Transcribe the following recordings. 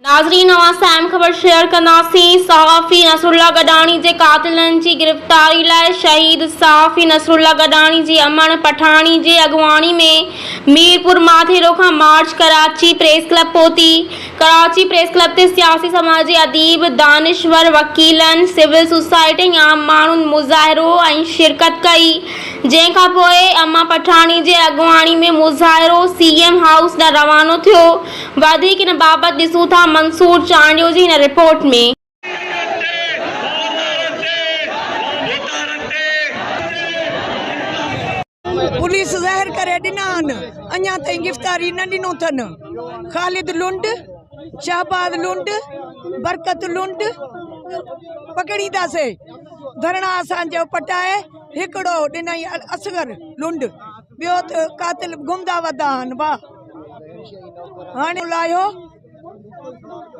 ناظرين اوهان سان اهم خبر شيئر ڪنداسين صحافي نصرالله گڏاڻي جي قاتلن جي گرفتاري لاء شهيد صحافي نصرالله گڏاڻي جي امڙ پٺاڻي جي اڳواڻي ۾ ميرپور ماٿيلو کان مارچ ڪراچي پريس ڪلب پهتي ڪراچي پريس ڪلب تي سياسي سماجي اديب دانشور وڪيلن سول سوسائٽي ۽ عام ماڻهن مظاهرو ۽ شرڪت ڪئي جنهن کان پوء اما پٺاڻي جي اڳواڻي ۾ مظاهرو سي ايم هائوس ڏانهن روانو ٿيو وڌيڪ ان بابت ڏسون ٿا منصور چانڊيو جي هن رپورٽ ۾. پوليس زهر ڪري ڏنا آهن اڃا تائين گرفتاري نه ڏنو اٿن خالد لنڊ شهباز لنڊ برڪت لنڊ پڪڙينداسي ڌرڻا اسان جو پٽائي هڪڙو ڏنائين اصغر لنڊ ٻيو ته قاتل گهمدا ودا آهن ڀا هاڻي لاهيو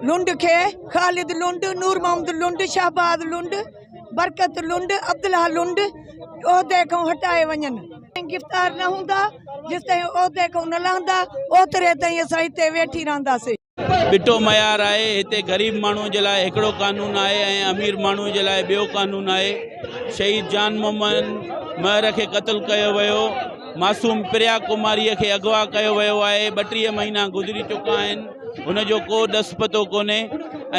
لنڊ کي خالد لنڊ نور محمد لنڊ شهباز لنڊ برڪت لنڊ عبدالله لنڊ عهدي کان هٽائي وڃن گرفتار نه هوندا جيستائين عهدي کان نه لهندا اوتري تائين اسان هتي ويٺي رهنداسين. ٻٽو معيار آهي هتي غريب ماڻهو جي لاء هڪڙو قانون آهي ۽ امير ماڻهو جي لاء ٻيو قانون آهي شهيد جان محمد مهر کي قتل ڪيو ويو معصوم پريا ڪماري کي اغوا ڪيو ويو آهي 32 مهينا گذري چڪا آهن هن جو ڪو ڏس پتو ڪونهي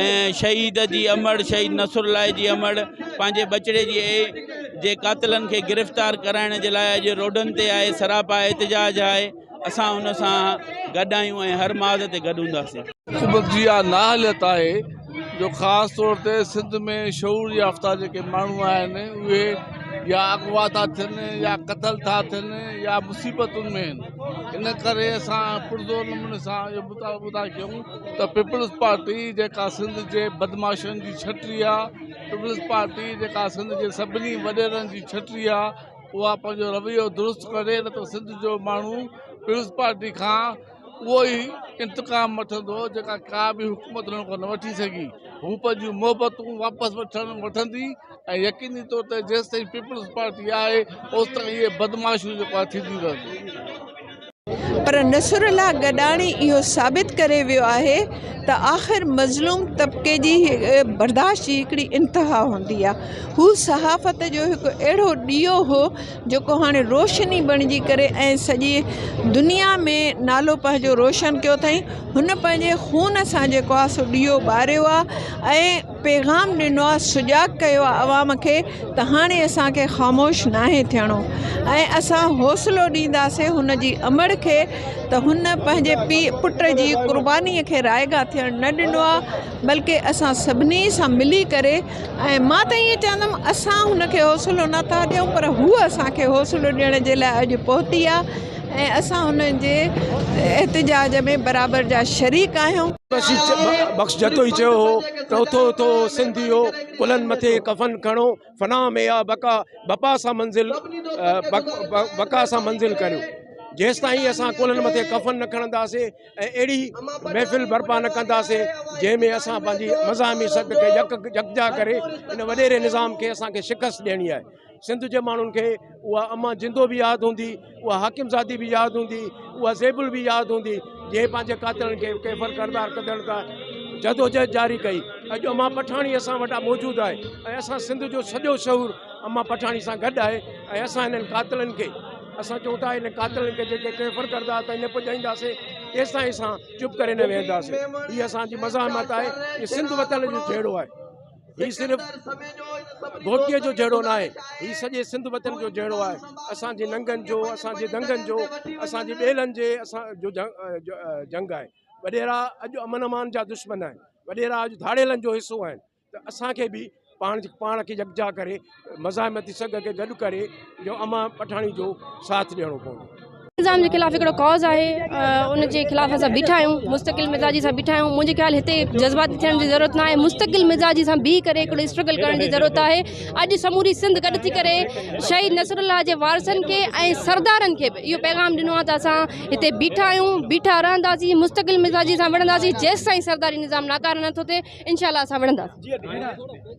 ۽ شهيد جي امڙ شهيد نصر الله جي امڙ پنهنجي ٻچڙي جي جي قاتلن کي گرفتار ڪرائڻ جي لاء اڄ روڊن تي آهي سراپا احتجاج آهي اسان ان سان گڏ آهيون ۽ هر محاذ تي گڏ هونداسين. حڪومت جي اها نااهليت آهي جو خاص طور تي سنڌ ۾ شعور يافته جيڪي ماڻهو آهن اهي يا اغوا ٿا ٿين يا قتل ٿا ٿين يا مصيبتن ۾ آهن ان ڪري اسان پرزور نموني سان اهو مطالبو ٿا ڪيون ته پيپلز پارٽي جيڪا سنڌ جي بدمعاشن جي ڇٽي آهي پيپلز پارٽي جيڪا سنڌ جي سڀني وڏيرن جي ڇٽي آهي اها پنهنجو رويو درست ڪري نه ته سنڌ جو ماڻهو پيپلز پارٽي کان اهو ئي انتقام وٺندو جيڪا ڪا به حڪومت هنن کان نه وٺي سگهي هو پنهنجون محبتون واپس وٺڻ وٺندي ۽ يقيني طور تي جيستائين پيپلز پارٽي آهي اوستائين اهي بدمعاشيون جيڪو آهي ٿينديون رهنديون. پر نصرالله گڏاڻي اهو ثابت ڪري ويو آهي ته آخر مظلوم طبقي جي برداشت جي هڪڙي انتها هوندي آهي هو صحافت جو هڪ اهڙو ڏيئو هو جيڪو هاڻي روشني بڻجي ڪري ۽ سڄي دنيا ۾ نالو پنهنجو روشن ڪيو اٿائين هن پنهنجي خون سان جيڪو آهي سو ڏيئو ٻاريو آهي ۽ پيغام ڏنو آهي سجاڳ ڪيو آهي عوام کي ته هاڻي اسان کي خاموش ناهي ٿيڻو ۽ اسان حوصلو ڏينداسين هن جي امڙ کي ته هن پنهنجي پيء پٽ جي قرباني کي رائگان ٿيڻ نه ڏنو آهي بلڪه اسان سڀني سان ملي ڪري ۽ مان ته ائين چوندم اسان هن کي حوصلو نه ٿا ڏيون پر هوء اسان کي حوصلو ڏيڻ جي لاء اڄ پهتي آهي ۽ اسان هن جي احتجاج ۾ برابر جا شريڪ آهيون. بخش جتوئي چيو هو ته اٿو اٿو سنڌيو ڪلهن مٿي ڪفن کڻو فنا ۾ آ بقا بپا سان منزل بقا سان منزل ڪريو جيستائين اسان ڪلهن مٿي ڪفن نه کڻنداسين ۽ اهڙي محفل برپا نه ڪنداسين جنهن ۾ اسان پنهنجي مزاحمي سگهه کي يڪجا ڪري ان وڏيري نظام کي اسان کي شڪست ڏيڻي آهي سنڌ جي ماڻهن کي اها امان جندو به ياد هوندي، اها حاڪم زادي به ياد هوندي، اها زيبل به ياد هوندي، جنهن پنهنجي قاتلن کي ڪيفر ڪردار ڪڍڻ لاء جدوجهد جاري ڪئي. اڄ امان پٺاڻي اسان وٽ موجود آهي ۽ اسان سنڌ جو سڄو شعور امان پٺاڻي سان گڏ آهي ۽ اسان انهن قاتلن کي اسان چئون ٿا انهن قاتلن کي جيڪي ڪيفر ڪردار تائين نه پڄائينداسين تيستائين اسان چپ ڪري نه ويهنداسين. هي اسان جي مزاحمت آهي، هي سنڌ وطن جو جهيڙو آهي. هي صرف گهوٽڪيء جو جهيڙو ناهي، هي سڄي سنڌ وطن جو جهيڙو آهي. اسان جي ننگن جو، اسان جي دنگن جو، اسان جي ٻيلن جي اسان جو جنگ آهي. وڏيرا اڄ امن امان جا دشمن آهن، وڏيرا اڄ ڌاڙيلن جو حصو آهن ته اسان کي به پاڻ پاڻ کي يڪجا ڪري مزاحمتي سگهه کي گڏ ڪري جو امان پٺاڻي جو ساٿ ڏيڻو پوندو. نظام جي خلاف هڪڙو ڪاز آهي ان جي خلاف اسان بيٺا آهيون مستقل مزاجي سان بيٺا آهيون منهنجي خيال هتي جذباتي ٿيڻ جي ضرورت ناهي مستقل مزاجي سان بيهي ڪري هڪڙو اسٽرگل ڪرڻ جي ضرورت آهي اڄ سموري سنڌ گڏ ٿي ڪري شهيد نصر الله جي وارثن کي ۽ سردارن کي به اهو پيغام ڏنو آهي ته اسان هتي بيٺا آهيون بيٺا رهنداسين مستقل مزاجي سان وڙهنداسين جيستائين سرداري نظام ناڪاره نٿو ٿئي انشاء الله اسان وڙهنداسين.